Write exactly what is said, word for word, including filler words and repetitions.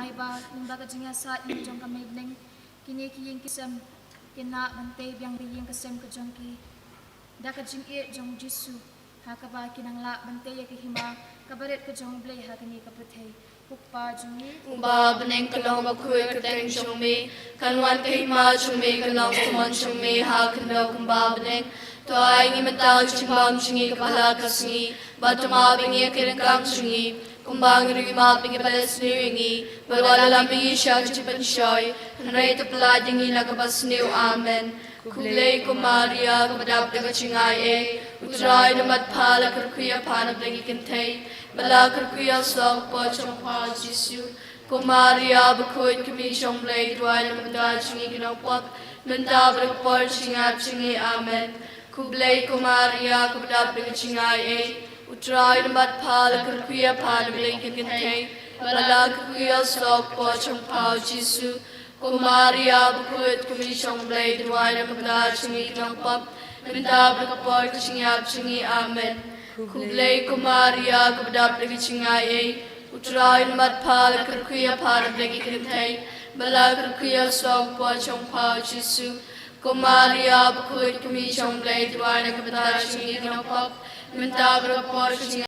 Ai ba, ynda ka jingïasaid jong ka Mei Bneng, kine ki ïing ki sem kin lah ban tei biang da ïing ka sem ka jong ki da ka jingïeit jong Jisu, ha kaba kin nang lah ban tei ïa ka hima kaba rit ka jong U Blei ha kane ka pyrthei. Ko Kpa jong ngi uba ha bneng, ka long bakhuid ka kyrteng jong me, kan wan ka hima jong me, kan long ka mon jong me ha khyndew kumba ha bneng. To ai ngi mynta ka jingbam jong ngi kaba ha la ka sngi, bad to map ïa ngi ki ryngkang jong ngi, kumba ngi ruh ngi map ïa kiba leh sniew ïa ngi, bad wat lam ïa ngi sha ka jingpynshoi, hynrei to pyllait ïa ngi na kaba sniew. Amen. Khublei ko Maria, kaba dap da ka jingaiei, U Trai u don bad pha, la kyrkhu ïa pha na pdeng ki kynthei, bad la kyrkhu ïa u soh ka por jong pha, U Jisu. Ko Maria bakhuid, ka Kmie jong U Blei, duwai na ka bynta jong ngi ki nongpop, mynta bad ha ka por jingïap jong ngi. Amen. Khublei ko Maria, kaba dap da ka jingaiei, U Trai u don bad pha, la kyrkhu ïa pha na pdeng ki kynthei, bad la kyrkhu ïa u soh ka por jong pha, U Jisu. Ko Maria bakhuid, ka Kmie jong U Blei, duwai na ka bynta jong ngi ki nongpop, mynta bad ha ka por ka jingïap jong ngi. Amen. Khublei ko Maria, kaba dap da ka jingaiei, U Trai u don bad pha, la kyrkhu ïa pha na pdeng ki kynthei, bad la kyrkhu ïa u soh ka por jong pha, U Jisu. Ko Maria bakhuid, ka Kmie jong U Blei, duwai na ka bynta jong ngi ki nongpop, mynta bad ha ka por ka jingïap